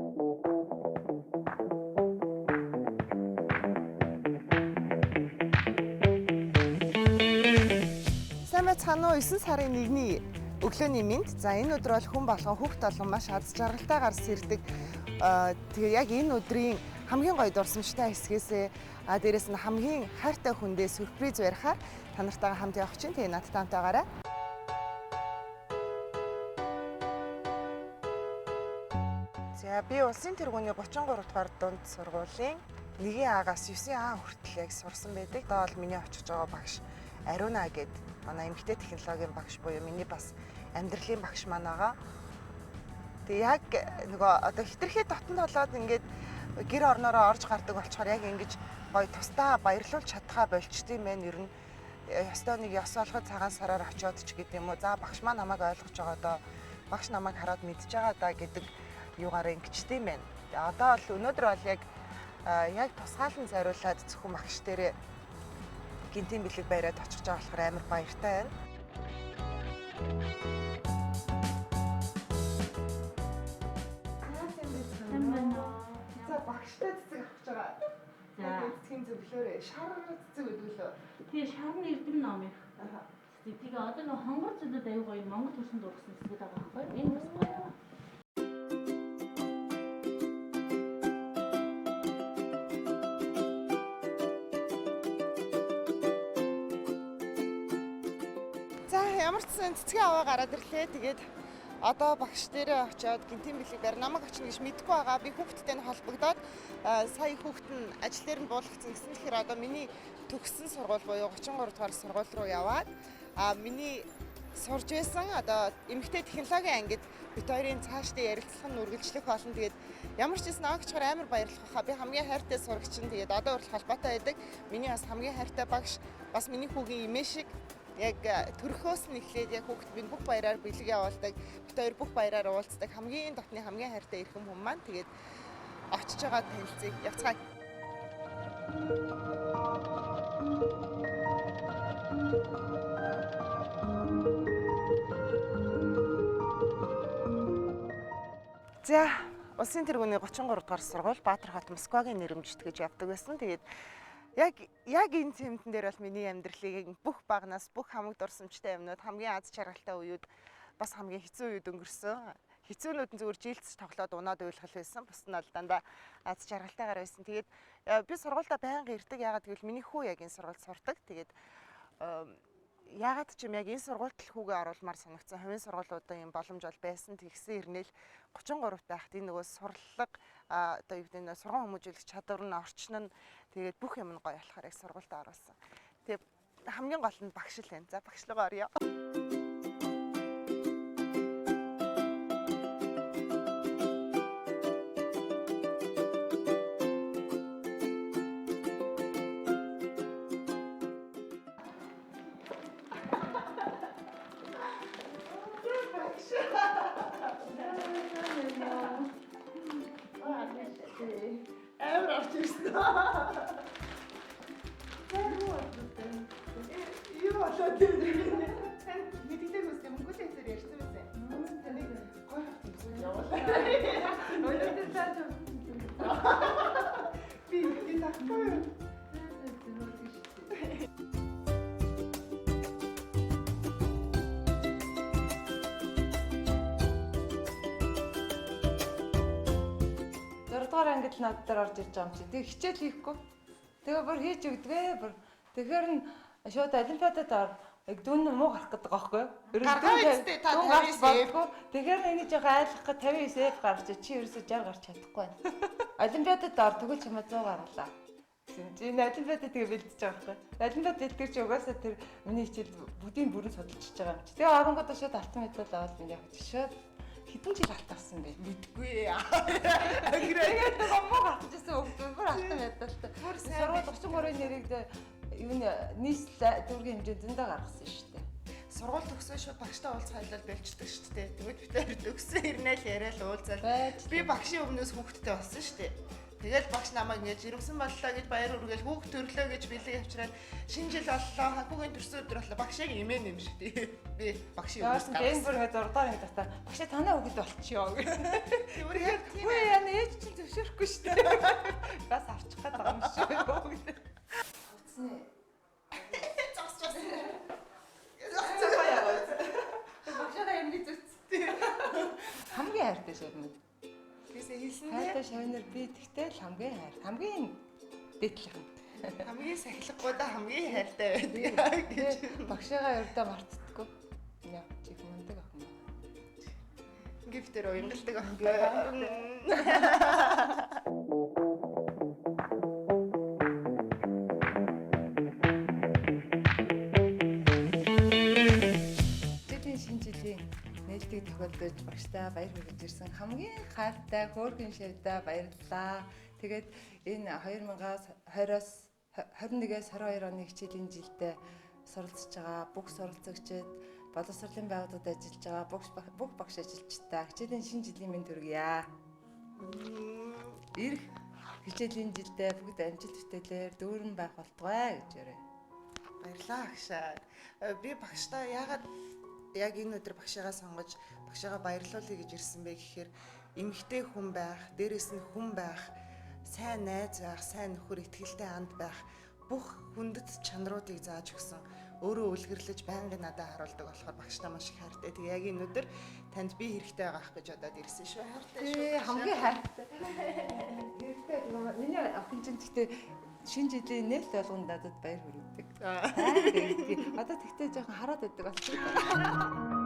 Сайн байцгаана уу? 9 сарын 1-ний өглөөний мэнд. За, энэ өдөр бол хүн болгон, хүүхд болгон маш аз жаргалтай гарс ирдэг. Тэгээ яг энэ өдрийн хамгийн гоё дурсамжтай хэсгээсээ, дээрэс нь хамгийн хайртай хүндээ сюрприз барихаар та нартайгаа хамт явах чинь. Тэгээ надтай хамт байгаарай. За, би улсын тэргүүний 33 дугаар дунд сургуулийн 1 А-гаас 9 А хүртэл яг сурсан байдаг. Одоо бол миний очих байгаа багш Ариуна гэд манай эмэгтэй технологийн багш буюу миний бас амьдралын багш маань байгаа. Тэгээ яг нөгөө одоо хитрхи дотн толоод ингээд гэр орноороо орж гардаг болчоор яг ингэж гоё тусдаа баярлуулж чадхаа болчтой юм байна. Ер нь ёстой нэг ёс олгоод цагаан сараар очиод ч гэдэг юм уу. За, багш маань намайг ойлгож байгаа доо. Багш намайг хараад мэдж байгаа даа гэдэг юугаараа ингэчтэй юм байна. Тэгээ одоо бол өнөөдөр бол яг тусгаалan зориулаад зөвхөн багш дээрээ гинтийн бэлэг бариад очих байгаа болохоор амар баяртай байна. Сайн байна уу? За, багштай цэцэг авах гэж байгаа. За. Цэцгийн зөвлөөрэй. Шар цэцэг гэдэг лөө. Тэгээ шарны эрдэм ном их. Тэгээ одоо нэг хонгор зүйлүүд аюу гоё Монгол төрсөн дургсан цэцгүүд байгаа байхгүй юу? Энэ бас гоё. За, ямар ч сан цэцгийн аваа гараад ирлээ. Тэгээд одоо багш дээрээ очиод гинтийн бэлэг барь, намайг очно гэж мэдэхгүй байгаа. Би хүүхдтэй нь холбогдоод, сая хүүхд нь ажил дээр нь буулгацсан гэсэн. Тэгэхээр одоо миний төгссөн сургууль буюу 33 дугаар сургууль руу яваад, миний сурж байсан одоо эмэгтэй технологийн ангид бит хоёрын цаашдын ярилцлага нь үргэлжлэх болно. Тэгээд ямар ч гэсэн огчхоор амар баярлах хаа. Би хамгийн хайртай сурагч нь, тэгээд одоо хүртэл холбоотой байдаг. Миний бас хамгийн хайртай багш, бас миний хүүгийн эмээ шиг яг төрхөөс нь эхлээд яг хүүхэд минь бүх баяраар бэлэг явуулдаг. Бит хоёр бүх баяраар уулздаг. Хамгийн дотны хамгийн хайртай эрхэм хүн маань, тэгээд очиж байгаа танилцъя. Явцгаая. За, улсын тэргүүний 33 дугаар сургууль, Баатар хот, Москвагийн нэрэмжит гэж явдаг байсан. Тэгээд яг энэ цементэн дээр бол миний амьдралыг бүх багнаас бүх хамаг дурсамжтай юмнууд, хамгийн аз жаргалтай үеуд, бас хамгийн хэцүү үед өнгөрсөн. Хэцүүнүүд нь зүгээр жилдс тоглоод унаад уйлах байсан. Бус нь бол дандаа аз жаргалтайгаар байсан. Тэгээд би сургуультай байнга ирдэг. Яагаад гэвэл миний хүү яг энэ сургуульд сурдаг. Тэгээд яагаад ч юм яг энэ сургуульд л хүүгээ оруулмаар санагдсан. Хувийн сургуулиудын юм боломж бол байсан. Тэгсэн ирнэл 33-т байхад энэ нөгөө сурлага, одоо юу гэдэг нь, сургууль хүмүүжүүлэх чадвар нь, орчин нь, тэгээд бүх юм нь гоё болохоор яг сургуульд оруулсан. Тэгээд хамгийн гол нь багш л байна. За, багш руугаа оръё. Амар орж ирсэн. Юу болоод байна? Тань мэдгэлээ үстэй мөнгөтэй хэлээр ярьсан байсан. Таныг гой хавт юмсан явуулаа. Өнөөдөр цааш Би ингэ тахгүй юу? Зурдугаар ангид л над дээр орж ирж байгаа юм чи. Тэг хичээл хийхгүй. Тэгээ бүр хийж өгдгөө бүр. Тэгэхээр нь шууд олимпиадад ор. Яг дүн нь муу гарах гэдэг байхгүй юу? Гаргаа үстэй, та дүн гарч 59 F. болдгоо. Тэгэхээр энийг жоохон айлгах гэ 59 F гарч чи ерөөсөө 60 гарч чадахгүй байна. Олимпиадад ор, тэгвэл чамаа 100 гарлаа. Гэсэн чи энэ олимпиадад тэгээ бэлдэж байгаа байхгүй. Олимпиад бэлтгэр чи угаасаа тэр миний хичээл бүгдийн бүрэн судалчихж байгаа юм чи. Тэгээ оронгуудаа шууд алтан медаль аваад минь яг шууд хэдэн жил алт авсан бэ? Мэдгүй. Ангираа. Тэгээд нөгөө муу гарчсан хүүхдүүд бүр алтан медальтай. Бүр сайн Сургууль 33-ын нэрийг юу нэ нийслэл дүүргийн хэмжээнд зөндөө гаргасан шүү дээ. Сургууль төгсөө шууд багштай уулзах хайлал бэлчдэг шүү дээ. Тэгвэл бид хоёр төгссөн ирнэл яриад уулзаал. Байж. Би багшийн өмнөөс хүүхэдтэй болсон шүү дээ. Тэгэл багш намайг ингэж ирэмсэн боллоо гэж баяр хүргээл, хүүхд төрлөө гэж бэлэг авчираад, шинэ жил боллоо, хүүгийн төрсөн өдөр боллоо. Багш яг имэн юм шиг тий. Би багшийн өмнөөс Яасан энэ бүр 6 дугаар анги татаа багшаа танай хүүхэд болчихё гэх. Тэр яг тийм Үгүй яа мэдэхгүй шүү дээ. Бас авчих гээд байгаа юм шиг. Утасны Зогсож байна. Багшаа юм гэж үтстэй. Хамгийн хайртай шавнар. Бисээ хэлсэн дээ. Хайртай шавнар би тэгтэл л хамгийн хайр. Хамгийн дээдлэх нь. Хамгийн сахилахгүй да хамгийн хайртай байдаг гэж. Багшаагаа ердөө мартдаггүй. Яг чих мундаг охин байна. Гифтэр уянгалдаг аахгүй. Жилийн шинэ жилийн нээлтийг тохиолдож багштай баяр хүргэж ирсэн хамгийн хайртай хөөрхөн шавьдаа баярлалаа. Тэгээд энэ 2020-оос 21-ээс 22 оны хичээлийн жилдээ суралцж байгаа бүх суралцагчид, боловсролын байгууллагад ажиллаж байгаа бүх багш ажилчдаа хичээлийн шинэ жилийн мэнд хүргье. Ирэх хичээлийн жилдээ бүгд амжилт бүтээлээр дүүрэн байх болтугай гэж өрөө. Баярлалаа агшаа. Би багштай яагаад яг энэ өдөр багшаагаа сонгож багшаагаа баярлуулъя гэж ирсэн бэ гэхээр эмэгтэй хүн байх, дээрэс нь хүн байх, сайн найз байх, сайн нөхөр, итгэлтэй анд байх бүх хүндэт чанаруудыг зааж өгсөн. Өөрөө үлгэрлэж байнгын надад харуулдаг болохоор багштай маш их хайртай. Тэгээ яг энэ өдөр танд би хэрэгтэй байгаа ах гэж бодоод ирсэн шүү. Хайртай шүү. Тий, хамгийн хайртай. Хэрэгтэй миний охин чинь гэхдээ шинэ жилийн нээлт болгонд надад баяр хүргэдэг. Аа. Одоо тэгтээ жоохон хараад байдаг болчихсон.